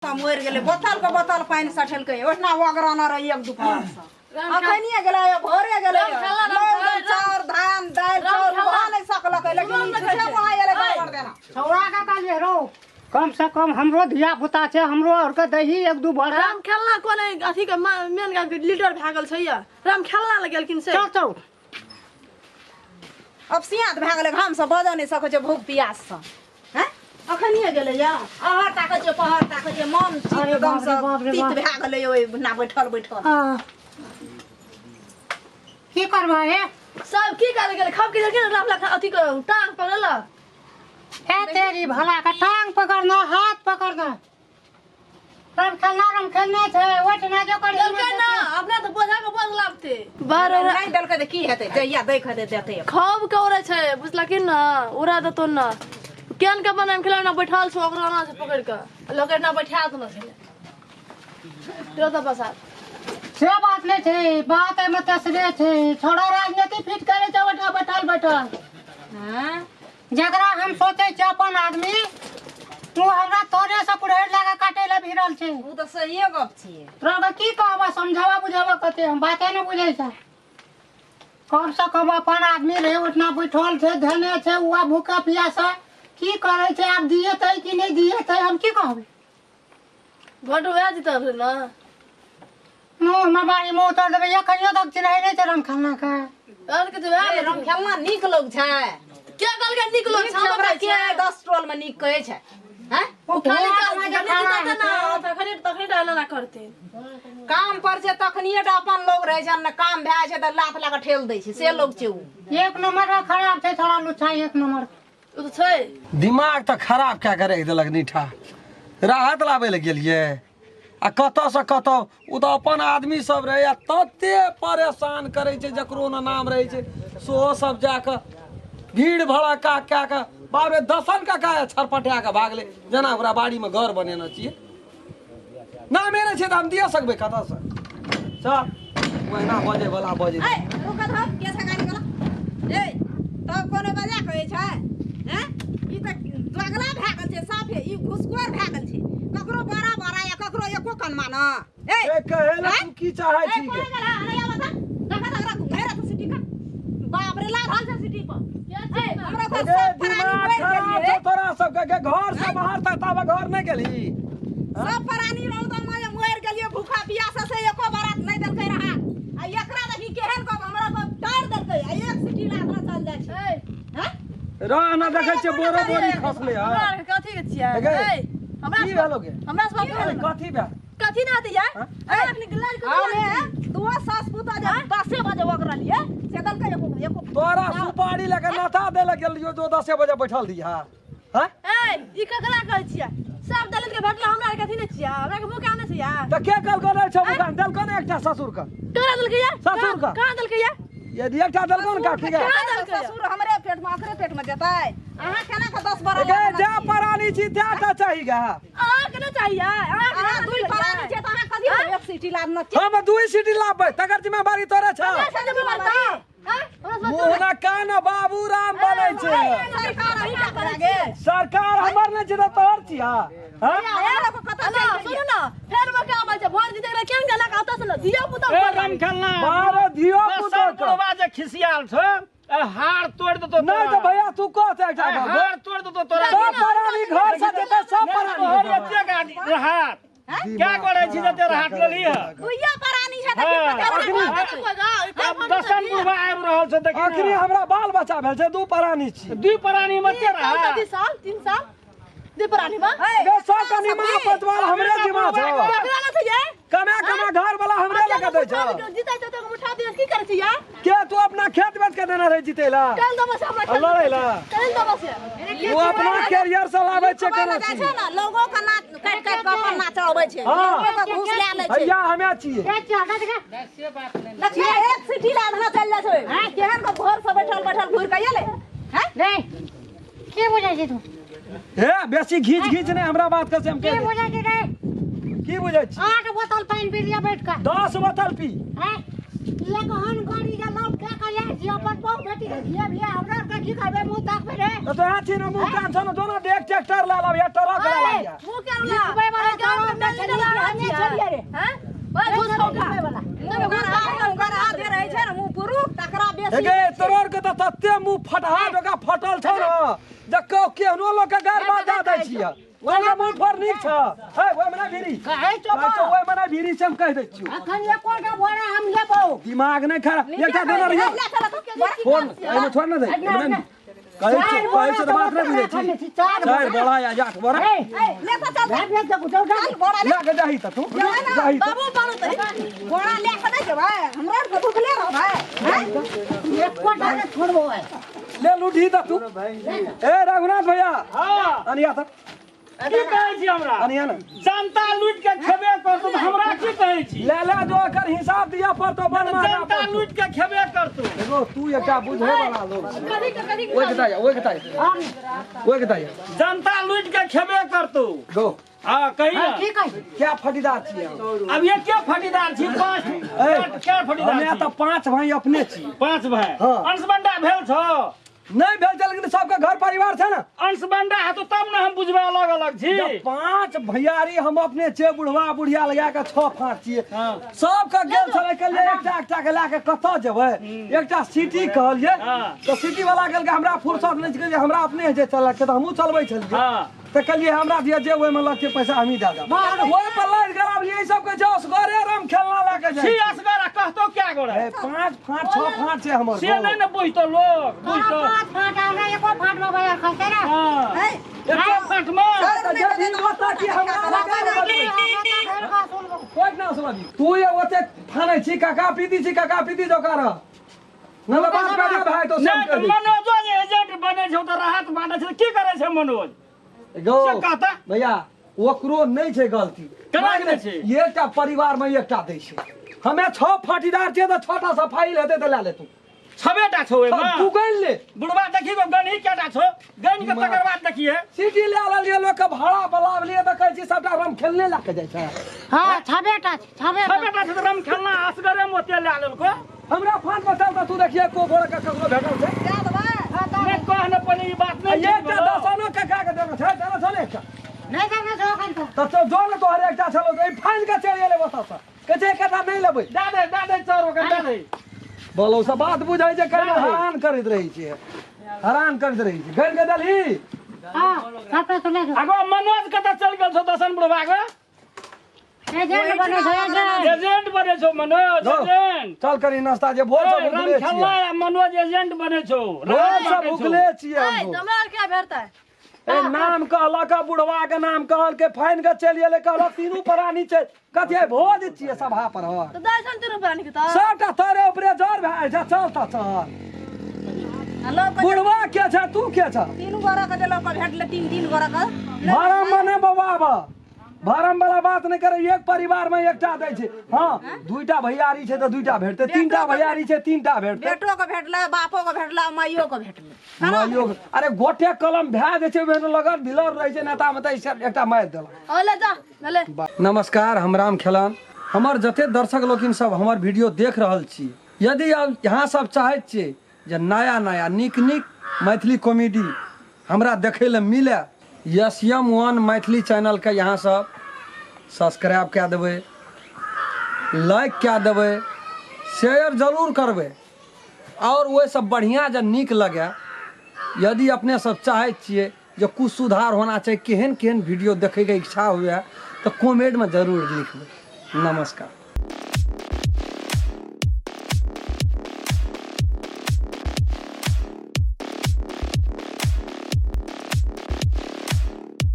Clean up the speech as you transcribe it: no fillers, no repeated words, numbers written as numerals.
मरि गेलै, बोतल के बोतल पानि सठेलकै। ओहिना ओगराना रहै एक दुपहर से, अखनिये गेलै, भोरे गेलै। चाउर धान दालि चाउर भऽ नहि सकलकै, लेकिन ई छुछे वहाँ एलै गड़बड़ देना। छौड़ा के कहलियै रौ, कम से कम हमरो धिया पुता छै, हमरो आर के दही एक दू बड़ा। राम खेलना कोन अथी के मेन के लीडर भए गेल छै? या राम खेलना लग गेलखिन से। चल चल, अब सियात भए गेलै, घाम से बजऽ नहि सकै छै भूख प्यास से। हैं, अखनिये गेलै या अहर ताकै छै, पहर ताकै छै, मन अरे एकदम बाप रे से बाप रे तीत बाप। भए गेलै ओहि ना बैठल बैठल। की करबै हे? सब की करे गेलै? खब के गेलखिन राम लखन अथी के टांग पकड़लक। हे तेरी भला के, टांग पकड़ना हाथ पकड़ना, राम खेलना राम खेलना छै ओहिठिना जो करी। देलकै ना अपना तऽ बोझा के बोझ लागतै बार। नहि देलकै तऽ की हेतै? जहिया दै खेतै देतै। खब के उड़ै छै, बुझलखिन ना? उड़ा देतौ ना। केहन के बनाम खिलौना बैठल छौ, ओकरा ओना से पकड़ि के लोक एना बैठा देने छलै। तो तऽ बसा से बात नहि छै, बात एहिमे तेसरे छै। छोड़ा राजनीति फिट करै छै ओहिठिना बैठल बैठल। हँ, जकरा हम सोचै छियै अपन आदमी, ओ हमरा तोरे से कुड़हरि लए कऽ काटै लए भिड़ल छै। ओ तऽ सहिए गप छियै। तोरा के की कहबऽ, समझाबऽ बुझाबऽ कते हम, बाते नहि बुझै छै। कम से कम अपन आदमी रहै, ओहिठिना बैठल छै, धेने छै। उहा भूखा पियासा की करै छै? आब दिएतै कि नहि दिएतै, हम की कहबै? वोट वएह जीतल रहै ना। मुँह मे बाड़ी मुँह उतर देबै। एखनियो तक चिन्है नहि छै राम खेलना के। कहलकै तऽ वएह। ए, राम खेलना नीक लोग छै। के कहलकै नीक लोक नीक छै? छै, हम ओकरा कहै के छियै। 10 टोल मे नीक कहै छै? हैं, ओ खाली भोला जखने जे खड़ा जीततै ना हेतै। तखने तखने टा एना करतै। काम पर छै तखनिये टा अपन लोग रहै छै ने, काम भए जाइ छै तऽ लात लए कऽ ठेल दै छै, से लोग छै उ। एक नंबर के खराब छै छोड़ा लुच्छा, एक नंबर। ओ तऽ छै। दिमाग तऽ खराब कए कऽ राखि देलक नीठा। राहत लाबै लए गेलियै आ कतऽसँ कतऽ। ओ तऽ अपन आदमी सब रहै आ तते परेशान करै छै, जकरो ने नाम रहै छै सेहो सब जाकऽ भीड़ भड़क्का कए कऽ। बाप रे, दसन काका छरपटा कऽ भागलै जेना ओकरा बाड़ीमे घर बनेने छियै। नामे नहि छै तऽ हम दिअ सकबै कतऽसँ? चल, ओहिना बजैवला बजै। ए, रुक धर, के छै गाड़ी वाला? ए, तब कोनो बजा कहै छै? हैं, ई तऽ दोगला भए गेल छै साफे, ई घुसखोर भए गेल छै। ककरो बड़ा बड़ा या ककरो एको कनमा न। ए, ए, कहै लए हैं? तू की चाहै ए, छी? कोन गेल? अरे आबऽ तऽ देखऽ तऽ ओकरा घेरा तऽ सिटी का। बाप रे, लाल छै सिटी पर। ए, हमरा तऽ गे, सब प्राणी दिमाग मरि खराब गेलियै। छौ तोरा सबके गे। घर से बाहर तक ताबे घर नहि गेलही? सब प्राणी रौदा मे मरि गेलियै भूखा पियासा से, एको बारात नहि देलकै रहा। आ एकरा देखी केहन गप, हमरा गप टारि देलकै आ एक सिटी लादना चल जाइ छै। ए, हैं? रह ना, देखै छियै बोरो बोरी खसलै हँ। हमरा आरके कथी के छियै? गे, ए, हमरा की भेलो गे? हमरा से बात अरे, कथी भेल? कथी ना हेतै यार? हाँ? हमरा अखनी लाल के हमे दुओ सास पुतोह जे 10 बजे ओगरलियै से देलकै एको एको। तोरा सुपारी लए कऽ नाथा दै लए गेलियौ जो 10 बजे बैठल रहियै? हँ। ए, ई ककरा कहै छियै? सब दलित के भेटल, हमरा आरके कथी नहि छियै? हमरा के मुँह नहि छै यार? तऽ के कहलको नहि छौ मुकान? देलको ने एकटा ससुर के। ककरा देलकै यार? ससुर के। कहाँ देलकै यार? यदि एकटा देलको ने काकी के। कहाँ देलकै? ससुर हमरे पेट मे, ओकरे पेट मे जेतै? अहाँ केना के 10 बड़ा गे, लादना जे छियै? परानी छी तै चाही गे। अहाँ के नहि चाहिए? अहाँ के अहाँ नहि दुई परानी चाहिए? छियै तऽ अहाँ कथी लए एक सीटी लादना छियै? हम दुई सीटी लाबबै तकर जिम्मेवारी तोरे छौ। हमरा से जिम्मेवारी? हाँ? हमरा से मुँह ना कान बाबू राम बनै छै। सरकार अहींटा करै गे। सरकार हमर नहि छै तऽ तोहर छियै? हँ। हमरा को कतऽ ना, चलि सुनू ना, फेर मौका आबै छै भोट जीते के, केहन गेलक ओतऽ से ना धिया पुता। ए राम खेलना, बारह धियो पुतो दसन के बुढ़वा जे खिसियाल छौ, ए हार तोड़ देतो। नहि तऽ भैया, तू कह तऽ एकटा ए, गप। हार तोड़ देतो तोरा। सब परानी घर से जेतै, सब परानी तोहर जेतै। एते गाड़ी हाथ क्या करै छी जे तेरा हाथ लेली है? दुइया परानी छै तऽ हाँ। की पता? आब दसन बुढ़वा आबि रहल छै, देखी अखनी हमरा बाल बच्चा भेल छै, दू परानी छी। दुई प्राणी में तेरा साल, 2 साल, 3 साल दुई प्राणी में। गे, सब कनि माँ पतवार हमरे जिम्मा छौ। ककरा ना छै? कमा कमा घर वाला हमरे लगा दै छौ। जीतै छै तऽ उठा दियौ, की करै छी यार? के तू अपना खेत बेच के देने रहै जीतै ला कल दबो से हमरा आ लड़ै ला? कल दबो से। ओ अपना कैरियर से लाबै छै लिखबै कोनो लए जाइ चीज छै ने, लोगो के नाच काटि काटि कऽ अपन नाच अबै छै। हाँ। लोगो के घूस लए लै छै। भैया, हमे छियै। के छियै? हटा देखे। देखियै, एक सीटी लादना चलि जाइ छै। केहन के भोर से बैठल बैठल घुरि कऽ एलै हैं? रे, की बुझै छी तू? हे, बेसी घीच घीच नहि हमरा बात के से हम की कहि दै। बुझै छी रे? की बुझै छी? 8 बोतल पानि पी लिअ बैठ कऽ। 10 बोतल पी। हैं? ये कहन गाड़ी के लौट के कहिया छी अपन बहु बेटी के घिया बिया हमरा के की करबे मुंह ताकबे रे तो तो यहाँ छी ना मुंह कान छौ ना जोना देख ट्रैक्टर ला लाबिया ट्रक ला लाबिया मुंह के ला लिखबै वाला गाँव में छलियै कि हमे छलियै रे हैं ओए घुस खौका वाला मुँह दे रहै छै ने मुँह पुरुख तकरा बेसी एगे तोरर के तऽ तते मुंह फटहा जकाँ फटल छौ न जे कहो केहनो लोक के गार बात दऽ दै छियै ओहिमे मुंह फोड़ नीक छ हे ओहिमे नहि भिरी कहै छौ कहै छौ ओहिमे नहि भिरी छै हम कहि दै छियौ अखन एकोटा बोरा हम लेबौ दिमाग नहि खराब एकटा देने रहियौ फोन एहिमे छोड़ ने दे एहिमे नहि कहै छियौ कहै छियौ तऽ बात नहि बुझै छी चारि बोरा या 8 बोरा ले तऽ चल भेट भेट के जाउ चल बोरा ले लए के जाही तऽ तू जाही तऽ बाबू बाबू तऽ बोरा ले के नहि जेबै हमरा आरके भुखले रहबै हैं एकोटा नहि छोड़बौ ले लूटी तऽ तू ए रघुनाथ भैया हां अनिया तऽ की कहै छी हमरा अनिया ने जनता लूट के खेबे करतौ तऽ हमरा की कहै छी ले ले जो एकर हिसाब दिया पड़तो बड़ महंगा जनता पड़तौ। लूट के खेबे करतौ एगो तू एकटा बुझे वाला लोग छी। कथी के कथी ओइ के दाया ओइ के दाया ओइ के दाया जनता लूट के खेबे करतौ गो हां कही ना की कहै क्या फटीदार छियै हम? अब ये क्या फटीदार छी पांच क्या फटीदार हमे छी तऽ 5 भाई अपने छी 5 भाई हाँ। अंशबंडा भेल छौ नहीं भेल छै लेकिन सबके घर परिवार छै ना अंशबंडा हेतौ तब ने हम बुझबै अलग अलग छी जब 5 भैयारी हम अपने छियै बुढ़वा बुढ़िया लगा के 6 फाँट छियै हाँ। सबके गेल छलै के लिए एकटा एकटा के लए के कतऽ जेबै एकटा सिटी कहलियै हाँ। तऽ सिटी वाला कहलकै हमरा फुर्सत नहि छै हमरा अपने जे चलक तऽ हमहूँ चलबै छलियै हाँ। तऽ कहलियै हमरा दिअ जे ओहिमे लगतै पैसा हमही दए देब ओहि पर लागि गेल आब यही सब कहै छै असगरे राम खेलना लए के छी जाइ असगर आ कहतौ क्या गोरे ए, 5 फाँट 6 फाँट छै हमर से नहि ने बुझतौ लोग बुझतौ 5 फाँट आ एको फाँट में बजार खसतै रे हाँ है एको फाँट में तऽ जे दिन ओतऽ की हमरा लगा कोइ ना सुनबी तू ये ओते फानै छी काका पीती छी काका पीती जोका रह न तऽ बात कर भाई तो सब नहि कर मनोजो जे एजेंट बनै छौ तऽ राहत बाँटै छै की करै छै मनोज गो से कहता भैया ओकरो नहि छै गलती केना नहि छै? एकटा परिवार में एकटा दै छै हमे 6 फाटीदार छियै तऽ 6टा सफाई हेतै तऽ लए ले तू 6टा छौ ओहिमे तू गनि ले बुढ़वा देखी गो गनही केटा छौ गनि के तकर बाद देखिए सिटी लए लेलियै लोक के भाड़ा बलाबलियै तऽ कहै छी सबटा रम खेलने लए के जाइ छै हां 6टा छै 6टा छै तऽ रम खेलना असगरे मे ओते लए लेलको हमरा फाँट पर चल तऽ तू देखिए को गोड़ के ककरो भेटल छै दए देबै नहि कह ने पहिले ई बात नहि एकटा दसनो काका के देने छै देने छौ ने एकटा नहि देने छौ एखन तऽ चल जो ने तोहर एकटा छलौ तऽ ई फाइन के चलि गेलै ओतऽ सँ कहै छै एकटा नहि लेबै दए दे चाउर ओकर दए दे बोलो सब बात बुझै छै कहियो हरान करैत रहै छै हरान करैत रहै छै गनि के देलही हां सबटा तो ले आगो मनोज कतऽ चलि गेल छौ दसन बुढ़वा के एजेंट बनै छै एजेंट एजेंट बनै छौ मनोज एजेंट चल करी नाश्ता जे भोर से राम भुखले खेलना छियै मनोज एजेंट बनै छौ भोर से भुखले छियै हम हमरा क्या भेटतै ए नाम कहलक बुढ़वा के नाम कहल के फाइन के चलि गेलै कहलक तीनू प्राणी छै कथी भोज छियै सभा पर तऽ दै छन तीनू प्राणी के तऽ सबटा तोरे ऊपरे जर भए जाइ छै चल तऽ चल बुढ़वा के छै तू के छ तीनू गोरा के देलक भेटलै 3 गोरा के भरम मने बौआ भरम वाला बात नहि करे एक परिवार में एकटा दै छै हाँ 2टा भैयारी छै तऽ 2टा भेटतै 3टा भैयारी छै 3टा भेटतै बेटो के भेटलै बापो के भेटलै माइयो के भेटलै माइयो अरे गोटे कलम भए जाइ छै ओहिमे लगन भिलर रहै छै नेता मे तऽ एकटा मारि देलक ले जा ले नमस्कार हम राम खेलान हमर जते दर्शक लोकिन सब हमर वीडियो देख रहल छी यदि यहाँ सब चाहैत छियै जे नया नया नीक नीक मैथिली कॉमेडी हमरा देखै लए मिले SM1 Maithili channel के यहाँ सब सब्सक्राइब कए देबै लाइक कए देबै शेयर जरूर करबै और ओहिसँ बढ़िआँ जे नीक लगे यदि अपने सब चाहै छियै जे कुछ सुधार होना चाही केहन केहन वीडियो देखैके इच्छा हुए तऽ कमेंटमे जरूर लिखबै नमस्कार।